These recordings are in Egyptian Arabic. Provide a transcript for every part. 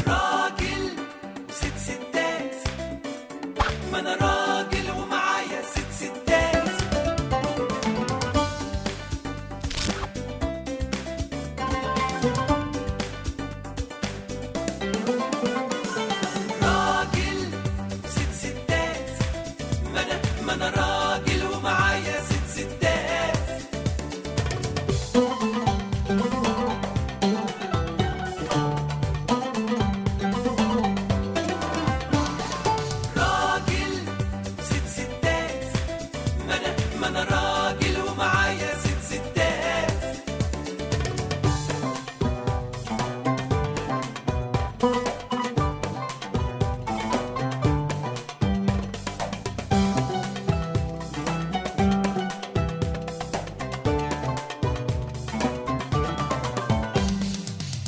راجل وست ستات، ما انا راجل ومعايا ست ستات. راجل وست ستات، ما انا راجل ومعايا ست ستات. راجل ست ستات، ما انا راجل ومعايا ست ستات.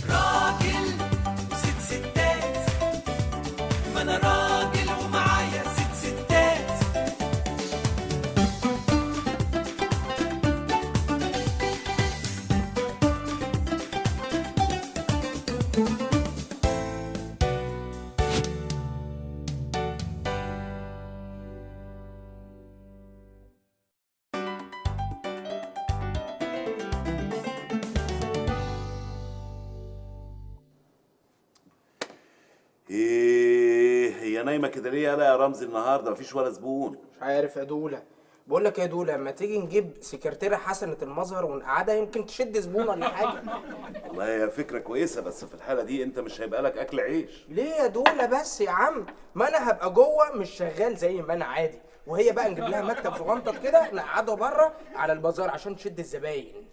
راجل ست ستات، ما انا راجل ومعايا ست ستات. ايه هي نايمة كده ليه يالا يا رمزي؟ النهارده مفيش ولا زبون. مش عارف يا دولة. بقول لك يا دولة، ما تيجي نجيب سكرتيرة حسنة المظهر ونقعدها، يمكن تشد زبون ولا حاجة. والله هي فكرة كويسة، بس في الحالة دي انت مش هيبقى لك اكل عيش. ليه يا دولة بس يا عم؟ ما انا هبقى جوه مش شغال زي ما انا عادي، وهي بقى نجيب لها مكتب صغنطط كده نقعده بره على البازار عشان تشد الزباين.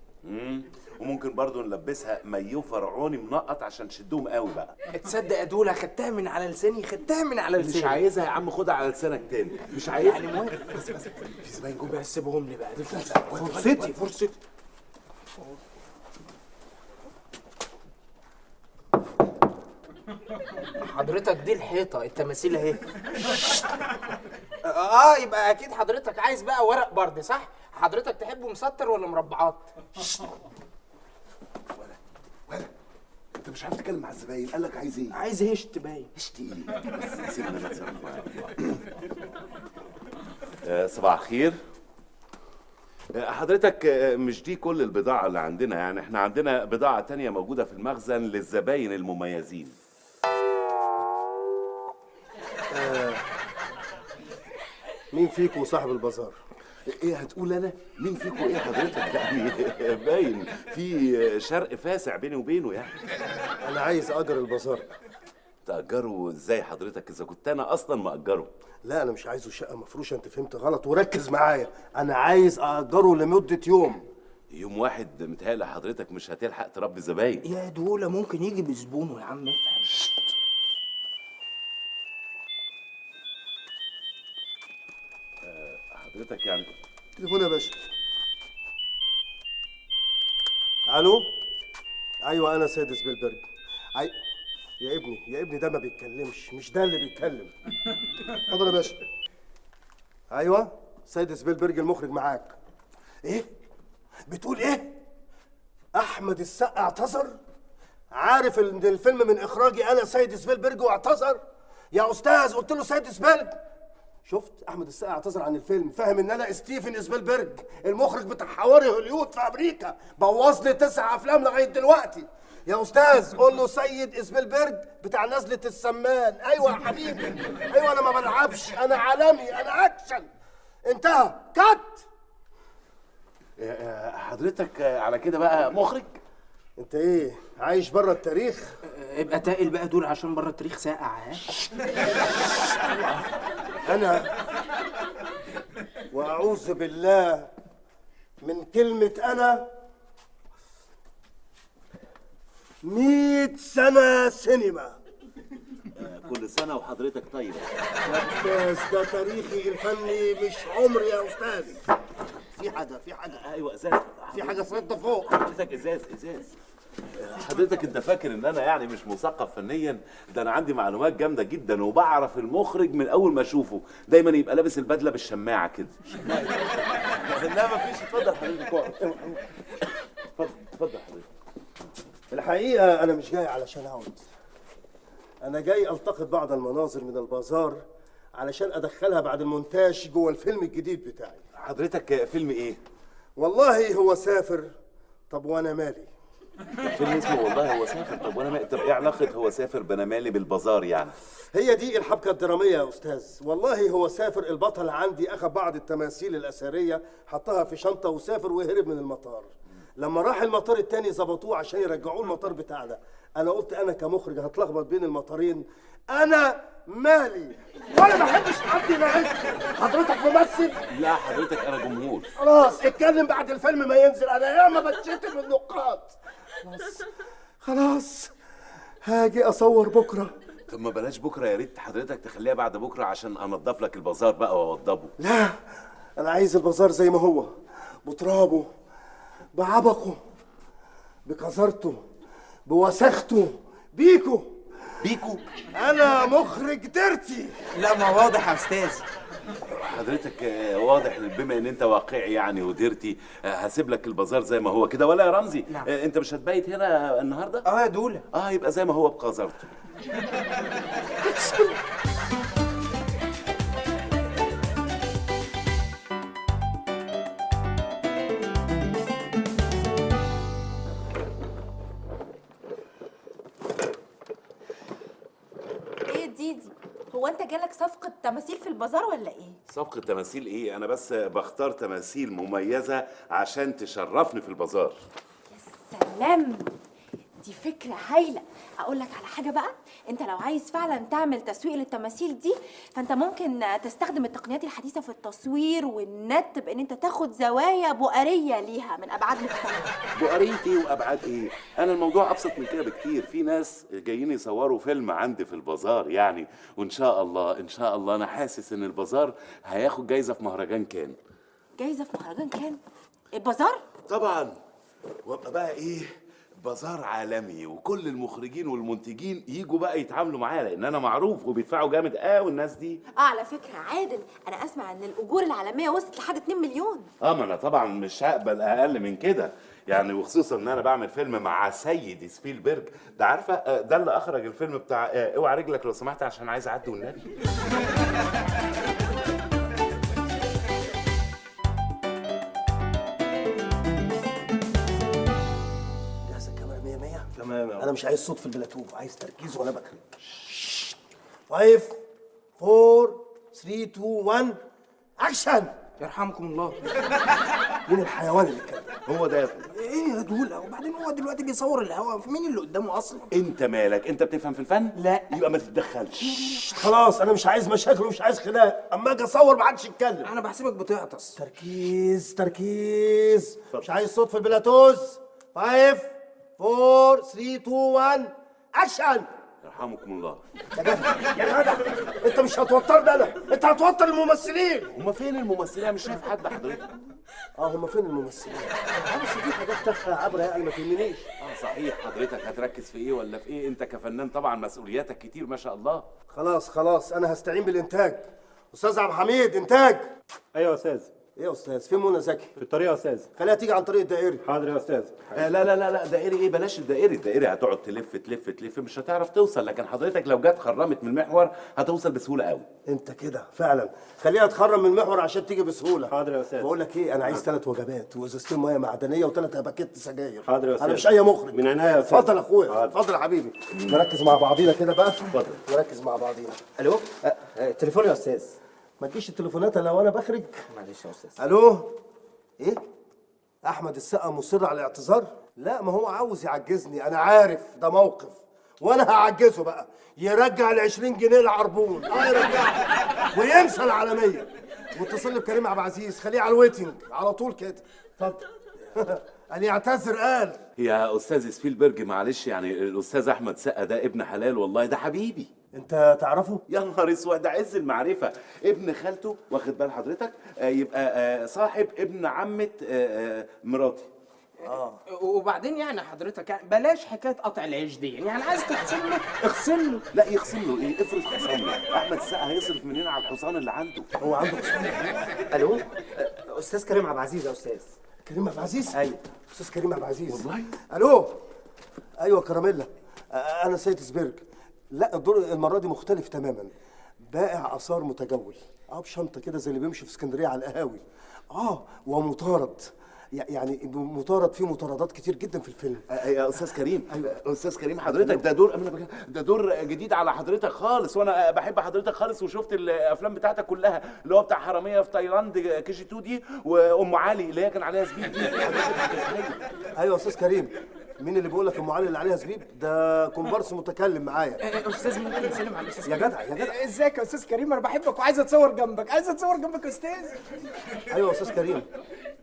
وممكن برضو نلبسها مايو فرعوني منقط عشان تشدهم قوي بقى. تصدق يا دولة خدتها من على لساني، خدتها من على لساني. مش عايزها يا عم، خدها على لسانك تاني. مش عايزها يعني موافق، بس في زباين جوه. بس سيبهم لي بقى، دي فرصتي فرصتي. حضرتك دي الحيطة التماثيل اهي. اه يبقى اكيد حضرتك عايز بقى ورق برد صح؟ حضرتك تحبه مسطر ولا مربعات؟ ولا انت مش عارف تتكلم مع الزباين؟ قال لك عايز ايه؟ عايز هشت باين. هشت ايه؟ بس سيبنا نتصرف معاه. صباح الخير. حضرتك مش دي كل البضاعة اللي عندنا، يعني احنا عندنا بضاعة تانية موجودة في المخزن للزباين المميزين. مين فيكم صاحب البازار؟ ايه هتقول انا؟ مين فيكم ايه حضرتك؟ يعني باين في شرق فاسع بيني وبينه يعني. انا عايز اجر البازار. تأجره ازاي حضرتك اذا كنت انا اصلا مأجره؟ لا انا مش عايزه شقه مفروشه، انت فهمت غلط، وركز معايا، انا عايز اجره لمدة يوم. يوم واحد متهيألي حضرتك مش هتلحق تربي زباين. يا دولة ممكن يجي بزبونه يا عم، افهم. حضرتك يعني تليفون يا باشا. الو، ايوه انا سيد سبيلبرج. يا ابني يا ابني ده ما بيتكلمش، مش ده اللي بيتكلم. اتفضل يا باشا. ايوه سيد سبيلبرج المخرج معاك. ايه بتقول ايه؟ احمد السقا اعتذر؟ عارف ان الفيلم من اخراجي انا سيد سبيلبرج واعتذر؟ يا استاذ قلت له سيد سبيلبرج. شفت احمد السقا اعتذر عن الفيلم، فاهم ان انا ستيفن سبيلبرج المخرج بتاع حواري هوليود في امريكا، بوظ لي 9 افلام لغاية دلوقتي. يا استاذ قول له سيد سبيلبرج بتاع نزله السمان. ايوه يا حبيبي، ايوه انا ما بلعبش، انا عالمي، انا اكشن. انتهى cut. حضرتك على كده بقى مخرج؟ انت ايه عايش بره التاريخ؟ ابقى تاقل بقى دول عشان بره التاريخ ساقع. ها انا واعوذ بالله من كلمة انا، 100 سنة سينما. كل سنة وحضرتك طيب يا استاذ، ده تاريخي الفني مش عمري يا استاذ. في حاجة، في حاجة. ايوه ازاز، في حاجة صدى فوق. حضرتك ازاز ازاز. حضرتك انت فاكر ان انا يعني مش مثقف فنيا؟ ده انا عندي معلومات جامدة جدا، وبعرف المخرج من اول ما اشوفه. دايما يبقى لابس البدلة بالشماعه كده. لا مفيش. اتفضل حضرتك اقعد. اتفضل اتفضل حضرتك. الحقيقة انا مش جاي علشان اقعد، انا جاي التقط بعض المناظر من البازار علشان ادخلها بعد المونتاج جوه الفيلم الجديد بتاعي. حضرتك فيلم ايه؟ والله هو سافر، طب وانا مالي؟ فيلم اسمه والله هو سافر، طب وانا مالي؟ طب ايه علاقة هو سافر بنا مالي بالبازار يعني؟ هي دي الحبكة الدرامية يا استاذ. والله هو سافر، البطل عندي اخذ بعض التماثيل الاثرية حطها في شنطه وسافر وهرب من المطار. لما راح المطار التاني ظبطوه عشان يرجعوه المطار بتاعنا. انا قلت انا كمخرج هتلخبط بين المطارين، انا مالي؟ وانا ما بحبش حد يناقشني. حضرتك ممثل؟ لا حضرتك انا جمهور. خلاص اتكلم بعد الفيلم ما ينزل، انا ياما بتشتم النقاد. خلاص خلاص هاجي اصور بكره. طب ما بلاش بكره، يا ريت حضرتك تخليها بعد بكره عشان انضف لك البازار بقى واوضبه. لا انا عايز البازار زي ما هو، بترابه، بعبقه، بقذرته، بوسخته، بيكو. بيكو؟ انا مخرج dirty. لا ما واضح يا استاذ. حضرتك واضح بما ان انت واقعي يعني و dirty، هسيب لك البازار زي ما هو كده. ولا يا رمزي؟ نعم. انت مش هتبيت هنا النهارده؟ اه يا دولة. اه يبقى زي ما هو بقذرته. ايه ديدي، هو انت جالك صفقة تماثيل في البازار ولا ايه؟ صفقة تماثيل ايه؟ انا بس بختار تماثيل مميزة عشان تشرفني في البازار. يا سلام، دي فكرة هايلة. اقول لك على حاجة بقى، انت لو عايز فعلا تعمل تسويق للتماثيل دي فانت ممكن تستخدم التقنيات الحديثة في التصوير والنت، بان انت تاخد زوايا بؤرية ليها من ابعاد مختلفة. بؤرية ايه وابعاد ايه؟ انا الموضوع ابسط من كده بكتير. في ناس جايين يصوروا فيلم عندي في البازار يعني، وان شاء الله ان شاء الله انا حاسس ان البازار هياخد جايزة في مهرجان كان. جايزة في مهرجان كان؟ البازار؟ طبعا. وابقى بقى ايه، بازار عالمي، وكل المخرجين والمنتجين يجوا بقى يتعاملوا معايا لان انا معروف وبيدفعوا جامد قوي الناس دي. على فكرة عادل، انا اسمع ان الاجور العالمية وصلت لحد 2 مليون. ما انا طبعا مش هقبل اقل من كده يعني، وخصوصا ان انا بعمل فيلم مع سيد سبيلبرج ده، عارفه ده اللي اخرج الفيلم بتاع اوعى رجلك لو سمحت عشان عايز اعدي والنبي. جاهزة الكاميرا 100 100؟ تمام. انا مش عايز صوت في البلاتو، عايز تركيز وانا بخرج. 5 4 3 2 1 اكشن. يرحمكم الله. مين الحيوان اللي اتكلم؟ هو ده يا فندم. ايه يا دولة؟ وبعدين هو دلوقتي بيصور الهوا، مين اللي قدامه اصلا؟ انت مالك؟ انت بتفهم في الفن؟ لا. يبقى ما تتدخلش. خلاص انا مش عايز مشاكل ومش عايز خناق، اما اجي اصور ما حدش يتكلم. انا بحسبك بتعطس. تركيز تركيز، مش عايز صوت في البلاتوز. 5 4 3 2 1 اكشن. يرحمكم الله. يا جدع يا جدع، انت مش هتوترني انا، انت هتوتر الممثلين. هما فين الممثلين؟ انا مش شايف حد حضرتك. هما فين الممثلين؟ بس دي حاجات تافهة عبره يعني، ما تهمنيش. صحيح. حضرتك هتركز في ايه ولا في ايه؟ انت كفنان طبعا مسؤولياتك كتير ما شاء الله. خلاص خلاص انا هستعين بالانتاج. استاذ عبد الحميد، انتاج. ايوه يا استاذ. ايه يا استاذ، فين منى زكي؟ في الطريق يا استاذ. خليها تيجي عن طريق الدائري. حاضر يا استاذ. لا لا لا لا، دائري ايه؟ بلاش الدائري. الدائري هتقعد تلف تلف تلف مش هتعرف توصل، لكن حضرتك لو جت خرمت من المحور هتوصل بسهولة قوي. انت كده فعلا خليها تخرم من المحور عشان تيجي بسهولة. حاضر يا استاذ. بقول لك ايه، انا عايز 3 وجبات وازازتين مية معدنية و3 باكيت سجاير. حاضر يا استاذ. انا مش اي مخرج. من عينيا يا استاذ. اتفضل يا اخويا، اتفضل يا حبيبي. نركز مع بعضينا كده بقى. اتفضل نركز مع بعضينا. الو، تليفون يا استاذ. ما تجيش التليفونات الا وانا بخرج. معلش يا استاذ. الو، ايه؟ احمد السقا مصر على الاعتذار؟ لا ما هو عاوز يعجزني، انا عارف ده موقف، وانا هعجزه بقى. يرجع ال 20 جنيه العربون. يرجعها. وينسى العالمية. واتصل لي بكريم عبد العزيز، خليه على ال waiting على طول كده. اتفضل. قال يعتذر قال. يا استاذ سبيلبرج معلش، يعني الاستاذ احمد سقا ده ابن حلال والله، ده حبيبي. انت تعرفه؟ يا نهار اسود، ده عز المعرفة، ابن خالته، واخد بال حضرتك؟ يبقى صاحب ابن عمه مراتي. وبعدين يعني حضرتك يعني بلاش حكاية قطع العيش دي، يعني عايز تخصم له اخصم له. لا يخصم له ايه؟ افرض خصم له، احمد السقا هيصرف منين على الحصان اللي عنده؟ هو عنده حصان؟ الو، استاذ كريم عبد العزيز يا استاذ. كريم عبد العزيز؟ ايوه استاذ كريم عبد العزيز. والله؟ الو، ايوه كراميلا، انا سيد سبيرج. لا الدور المرة دي مختلف تماما، بائع اثار متجول، بشنطه كده زي اللي بيمشي في اسكندرية على القهاوي، ومطارد، يعني مطارد، فيه مطاردات كتير جدا في الفيلم. يا استاذ كريم. ايوه استاذ كريم حضرتك ده دور، ده دور جديد على حضرتك خالص، وانا بحب حضرتك خالص، وشفت الافلام بتاعتك كلها، اللي هو بتاع حرامية في تايلاند KG 2 دي، وام علي اللي هي كان عليها زبيب دي. ايوه استاذ كريم، مين اللي بيقول لك ام علي اللي عليها زبيب؟ ده كومبارس متكلم معايا. استاذ ممكن نسلم على الاستاذ يا جدع يا جدع. ازيك يا استاذ كريم، انا بحبك وعايز اتصور جنبك، عايز اتصور جنبك يا استاذ. ايوه يا استاذ كريم،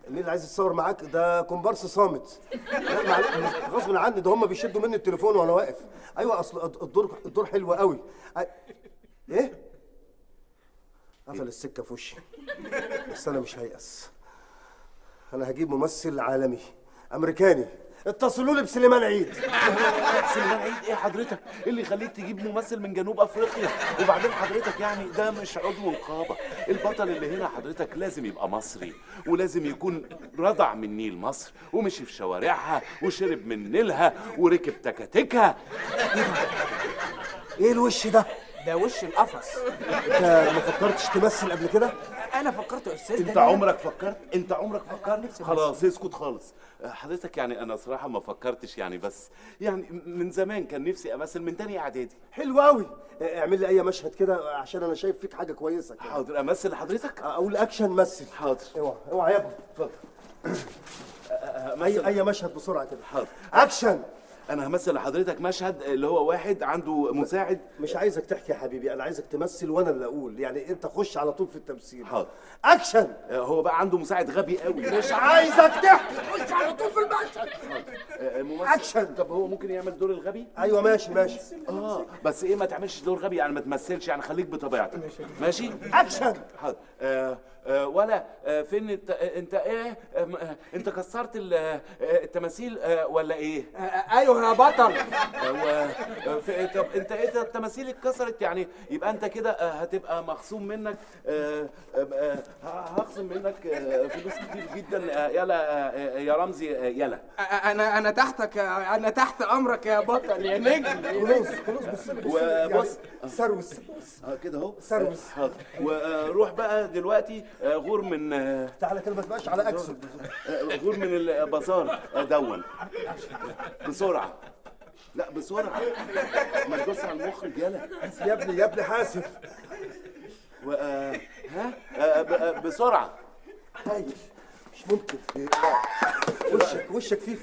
مين اللي عايز يتصور معاك؟ ده كومبارس صامت. لا معلش غصب عني، ده هم بيشدوا مني التليفون وانا واقف. ايوه اصل الدور حلو قوي. ايه؟ قفل السكة في وشي. بس انا مش هيأس، انا هجيب ممثل عالمي امريكاني. اتصلوا لي بسليمان عيد. سليمان عيد ايه حضرتك؟ ايه اللي يخليك تجيب ممثل من جنوب افريقيا؟ وبعدين حضرتك يعني ده مش عضو نقابة، البطل اللي هنا حضرتك لازم يبقى مصري، ولازم يكون رضع من نيل مصر، ومشي في شوارعها، وشرب من نيلها، وركب تكاتكها. ايه الوش ده؟ ده وش القفص. انت ما فكرتش تمثل قبل كده؟ انا فكرت يا استاذ. انت عمرك فكرت؟ انت عمرك فكرت؟ خلاص اسكت خالص. حضرتك يعني انا صراحة ما فكرتش يعني، بس يعني من زمان كان نفسي امثل من تاني اعدادي. حلو قوي، اعمل لي اي مشهد كده عشان انا شايف فيك حاجة كويسة كده. حاضر امثل لحضرتك؟ اقول اكشن مثل. حاضر. اوعى اوعى يا ابني. اتفضل. اي مشهد بسرعة كده. حاضر. اكشن. انا همثل لحضرتك مشهد اللي هو واحد عنده مساعد. مش عايزك تحكي يا حبيبي، انا عايزك تمثل وانا اللي اقول، يعني انت خش على طول في التمثيل. حاضر. اكشن. هو بقى عنده مساعد غبي قوي. مش عايزك تحكي، خش على طول في المشهد. ممثل. اكشن. طب هو ممكن يعمل دور الغبي؟ ايوه ماشي ماشي. بس ايه، ما تعملش دور غبي يعني، ما تمثلش يعني، خليك بطبيعتك. ماشي. اكشن. حاضر. ولا فين انت ايه؟ انت كسرت التماثيل ولا ايه؟ ايوه يا بطل. طب انت ايه، التماثيل اتكسرت يعني، يبقى انت كده هتبقى مخصوم منك، هخصم منك فلوس كتير جدا. يلا يا رمزي، يلا. انا تحتك، انا تحت امرك يا بطل يا نجم. خلاص خلاص، بص وبص سروس كده اهو، سروس. حاضر. وروح بقى دلوقتي غور من، تعالى كده ما تبقاش على اكسو، غور من البازار دون بسرعة. لا بسرعة، ما تدوس على المخرج. يلا يا ابني يا ابني حاسب. و ها بسرعة. هايل، مش ممكن. وشك فيه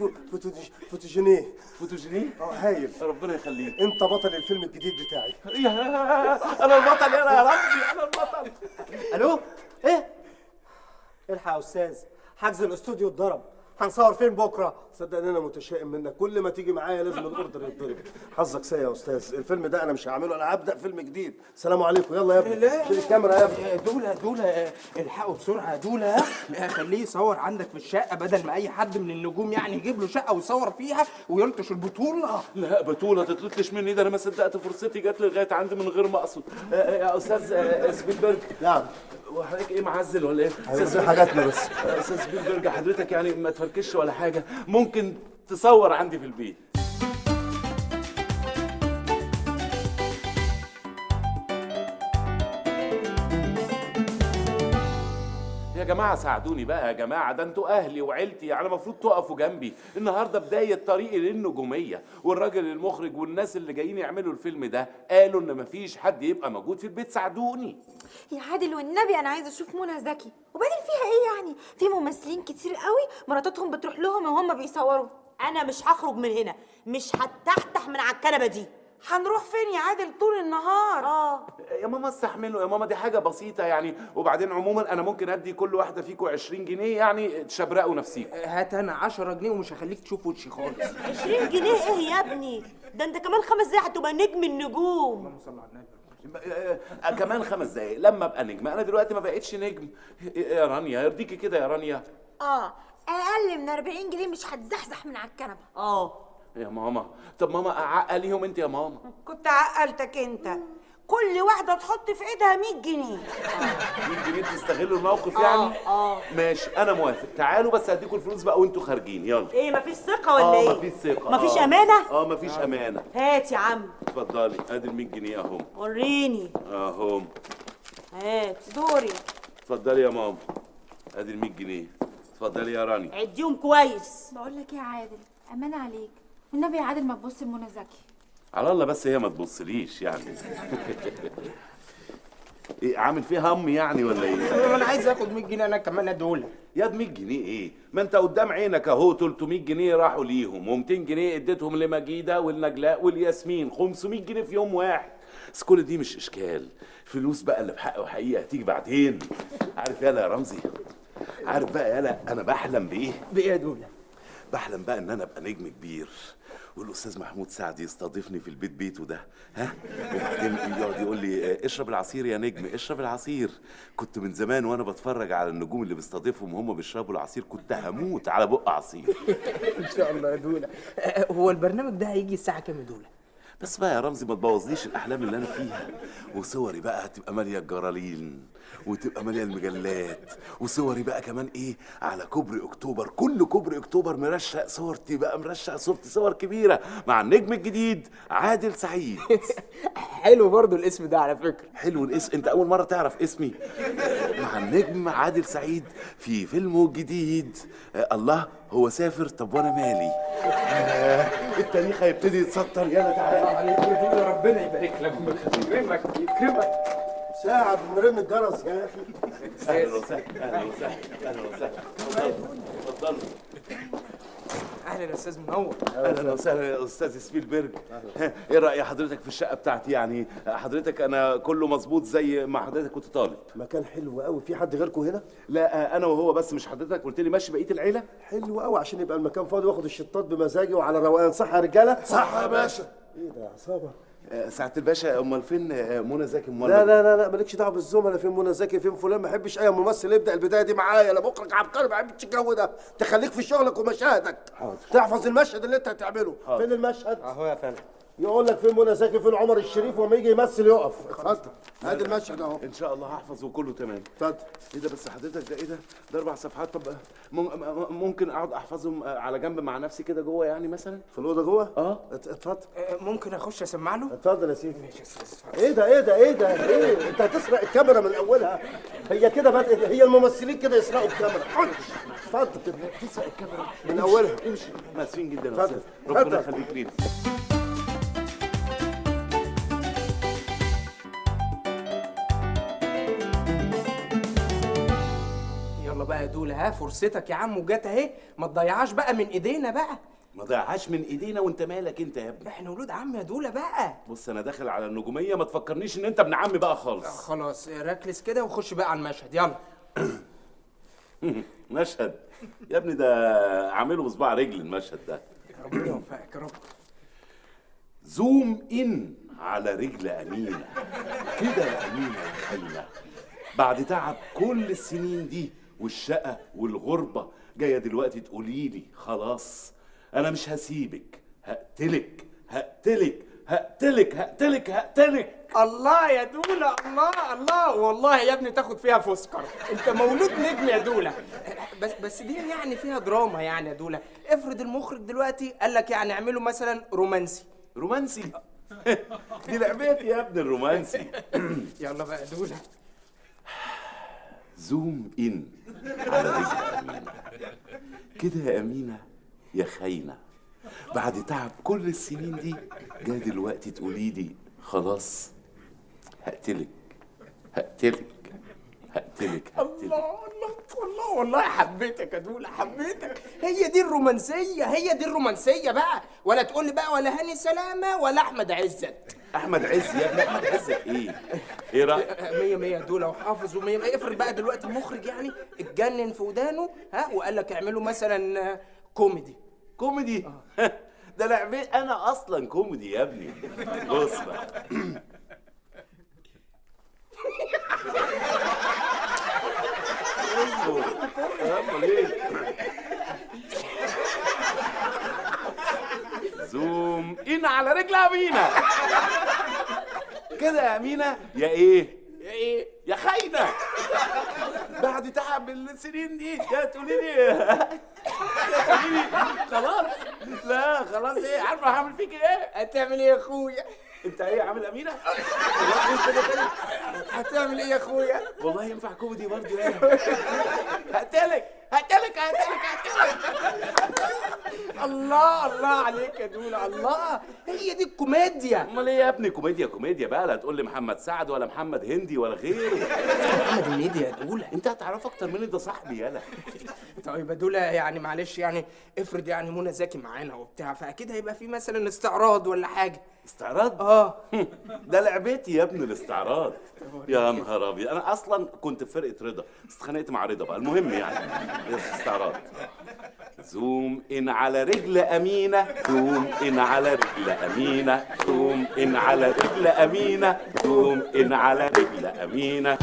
فوتوجينيه. فوتوجينيه؟ هايل. ربنا يخليك. انت بطل الفيلم الجديد بتاعي. يا انا البطل، يا رمزي انا البطل. الو، ايه؟ الحق يا استاذ، حجز الاستوديو اتضرب، هنصور فين بكره؟ صدق ان انا متشائم منك، كل ما تيجي معايا لازم ال order يتضرب. حظك سيء يا استاذ، الفيلم ده انا مش هعمله، انا هبدا فيلم جديد. سلام عليكم. يلا يا ابني شيل الكاميرا يا ابني. دولة دولة الحقوا بسرعة دولة، خليه يصور عندك في الشقة بدل ما اي حد من النجوم يعني يجيب له شقه ويصور فيها ويلطش البطولة. لا بطوله تتلطش مني، ده انا ما صدقت فرصتي جت لغاية عندي من غير ما اقصد. يا استاذ سبيلبرج. نعم. وحضرتك ايه، معزل ولا ايه؟ استاذ حاجاتنا بس. استاذ سبيلبرج حضرتك يعني ما تفركش ولا حاجة، ممكن تصور عندي في البيت. يا جماعة ساعدوني بقى يا جماعة، ده انتوا أهلي وعيلتي، يعني المفروض تقفوا جنبي. النهاردة بداية طريقي للنجومية، والراجل المخرج والناس اللي جايين يعملوا الفيلم ده قالوا إن مفيش حد يبقى موجود في البيت. ساعدوني يا عادل والنبي، أنا عايزة أشوف منى زكي. وبعدين فيها إيه يعني؟ في ممثلين كتير قوي مراتاتهم بتروح لهم وهم بيصوروا. أنا مش هخرج من هنا، مش هتحتح من على الكنبة دي. هنروح فين يا عادل طول النهار؟ يا ماما استحملوا يا ماما، دي حاجة بسيطة يعني. وبعدين عموما انا ممكن ادي كل واحدة فيكم 20 جنيه يعني تشبرقوا نفسيكم. هات انا 10 جنيه ومش هخليك تشوف وشي خالص. 20 جنيه ايه يا ابني؟ ده انت كمان 5 دقايق هتبقى نجم النجوم. اللهم صل على النبي. كمان 5 دقايق لما ابقى نجم. انا دلوقتي ما بقتش نجم يا رانيا. يرضيكي كده يا رانيا؟ اقل من 40 جنيه مش هتزحزح من على الكنبة. يا ماما، طب ماما عقليهم انت يا ماما. كنت عقلتك انت. كل واحدة تحط في ايدها 100 جنيه. 100 جنيه تستغلوا الموقف يعني؟ ماشي انا موافق، تعالوا بس هديكوا الفلوس بقى وانتوا خارجين. يلا. ايه مفيش ثقة ولا ايه؟ مفيش ثقة. مفيش امانه؟ مفيش امانه. هات يا عم. اتفضلي، ادي ال 100 جنيه اهم. وريني. اهم. هات. دوري. اتفضلي يا ماما، ادي ال 100 جنيه. اتفضلي يا رانيا. عديهم كويس. بقول لك ايه يا عادل، امانه عليك والنبي يا عادل ما تبص لمنى زكي. على الله بس هي ما تبصليش يعني. ايه عامل فيها هم يعني ولا ايه؟ انا عايز اخد 100 جنيه انا كمان ادولة. يا 100 جنيه ايه؟ ما انت قدام عينك اهو 300 جنيه راحوا ليهم، و200 جنيه اديتهم لمجيده والنجلاء والياسمين، 500 جنيه في يوم واحد. بس كل دي مش اشكال، فلوس بقى اللي بحق وحقيقة هتيجي بعدين. عارف يالا يا رمزي؟ عارف بقى يالا انا بحلم بايه؟ بايه يا دولة؟ بحلم بقى ان انا ابقى نجم كبير، والاستاذ محمود سعد يستضيفني في البيت بيته ده، ها؟ وبعدين يقعد يقول لي اشرب العصير يا نجم، اشرب العصير. كنت من زمان وانا بتفرج على النجوم اللي بيستضيفهم وهم بيشربوا العصير كنت هموت على بق عصير. ان شاء الله يا دولة. هو البرنامج ده هيجي الساعة كام يا دولة؟ بس بقى يا رمزي ما تبوظليش الاحلام اللي انا فيها. وصوري بقى هتبقى ماليه الجرالين وتبقى ماليه المجلات، وصوري بقى كمان ايه على كوبري اكتوبر، كل كوبري اكتوبر مرشق صورتي بقى، مرشق صورتي صور كبيرة مع النجم الجديد عادل سعيد. حلو برضو الاسم ده على فكرة. حلو الاسم، انت اول مرة تعرف اسمي. مع النجم عادل سعيد في فيلمه الجديد. الله هو سافر، طب وانا مالي؟ التاريخ هيبتدي يتسطر. يلا تعالى. عليك يا دولة، ربنا يبارك لك ويكرمك يكرمك. ساعة بنرن الجرس يا اخي. اهلا وسهلا، اهلا وسهلا، اهلا وسهلا. اتفضلوا. اهلا يا استاذ منور. اهلا وسهلا يا استاذ سبيلبرج. ايه راي حضرتك في الشقة بتاعتي؟ يعني حضرتك انا كله مظبوط زي ما حضرتك كنت طالب. مكان حلو قوي. في حد غيركم هنا؟ لا انا وهو بس. مش حضرتك قلت لي ماشي بقية العيلة؟ حلو قوي عشان يبقى المكان فاضي واخد الشطات بمزاجي وعلى روقان. صح يا رجاله؟ صح يا باشا. ايه ده يا عصابة؟ سعادة الباشا، امال فين منى زكي؟ امال لا لا لا لا، مالكش دعوه بالزملاء، فين منى زكي فين فلان. ما احبش اي ممثل يبدا البداية دي معايا. لا مخرج عبقري، ما احبش الجو ده. تخليك في شغلك ومشاهدك. حاضر. تحفظ المشهد اللي انت هتعمله. حاضر. فين المشهد؟ اهو يا فندم. يقول لك فين منى زكي فين عمر الشريف، وما يجي يمثل يقف. اتفضل ادي المشهد اهو. ان شاء الله هحفظه كله تمام. اتفضل. ايه ده بس حضرتك، ده ايه ده؟ ده 4 صفحات. طب ممكن اقعد احفظهم على جنب مع نفسي كده جوه يعني مثلا؟ في الاوضة جوه؟ اتفضل. ممكن اخش اسمع له؟ اتفضل يا سيدي. ماشي يا استاذ. ايه ده ايه ده ايه ده ايه؟ انت هتسرق الكاميرا من اولها؟ هي كده بدأت، هي الممثلين كده يسرقوا الكاميرا. اتفضل. تسرق الكاميرا من اولها. امشي. اسفين جدا يا استاذ، اتفضل. ربنا يخليك لينا. يلا بقى يا دولة، ها فرصتك يا عم وجت اهي، ما تضيعهاش بقى من ايدينا بقى. ما ضيعهاش من ايدينا وانت مالك انت يا ابني؟ احنا ولود عم يا دولة بقى. بص انا داخل على النجومية، ما تفكرنيش ان انت ابن عمي بقى خالص. خلاص ركز كده وخش بقى على المشهد. يلا. مشهد يا ابني ده عامله بصباع رجل المشهد ده. ربنا يوفقك يا رب. زوم ان على رجل امينه كده يا امينه يا خاينه، بعد تعب كل السنين دي والشقه والغربة جاية دلوقتي تقولي لي خلاص انا مش هسيبك، هقتلك هقتلك هقتلك هقتلك هقتلك. الله يا دولة، الله الله، والله يا ابني تاخد فيها فوسكر، انت مولود نجم يا دولة. بس دي يعني فيها دراما يعني يا دولة. افرض المخرج دلوقتي قال لك يعني اعمله مثلا رومانسي. رومانسي؟ دي لعبتي يا ابن الرومانسي. يلا بقى يا دولة. zoom in على رجل أمينة كده يا أمينة يا خاينة، بعد تعب كل السنين دي جاي دلوقتي تقولي لي خلاص هقتلك هقتلك هقتلك. هقتلك هقتلك. الله الله الله، والله حبيتك يا دولا، حبيتك. هي دي الرومانسية، هي دي الرومانسية بقى. ولا تقول لي بقى ولا هاني سلامه ولا احمد عزت. احمد عز يا ابني، احمد عز ايه؟ ايه رايك؟ مية مية دولا، وحافظ ومية مية. افرض بقى دلوقتي المخرج يعني اتجنن في ودانه، ها، وقال لك اعملوا مثلا كوميدي. كوميدي؟ ده لعبتي انا اصلا كوميدي يا ابني. بص بقى، اصبر. امال ايه؟ zoom in على رجل امينه كده يا امينه، يا ايه؟ يا ايه؟ يا خاينه، بعد تعب السنين دي يا تقولي لي، يا تقولي لي خلاص. لا خلاص ايه؟ عارفه هعمل فيك ايه؟ هتعمل ايه يا اخويا؟ انت ايه عامل امينه؟ هتعمل ايه يا اخويا؟ والله ينفع كوميدي برضه يعني. هقتلك هقتلك هقتلك هقتلك. الله الله عليك يا دولا، الله، هي دي الكوميديا. امال ايه يا ابني؟ كوميديا كوميديا بقى، لا تقول لي محمد سعد ولا محمد هندي ولا غيره. محمد هنيدي يا دولا. انت هتعرفه اكتر مني، ده صاحبي. يالا. طيب يا دولا يعني معلش يعني، افرض يعني منى زكي معانا وبتاع، فاكيد هيبقى في مثلا استعراض ولا حاجة. استعراض؟ اه. ده لعبتي يا ابني الاستعراض. يا نهار ابيض، انا اصلا كنت في فرقه رضا، بس اتخانقت مع رضا بقى. المهم يعني استعراض. zoom in على رجل امينه، zoom in على رجل امينه، zoom in على رجل امينه، zoom in على رجل امينه.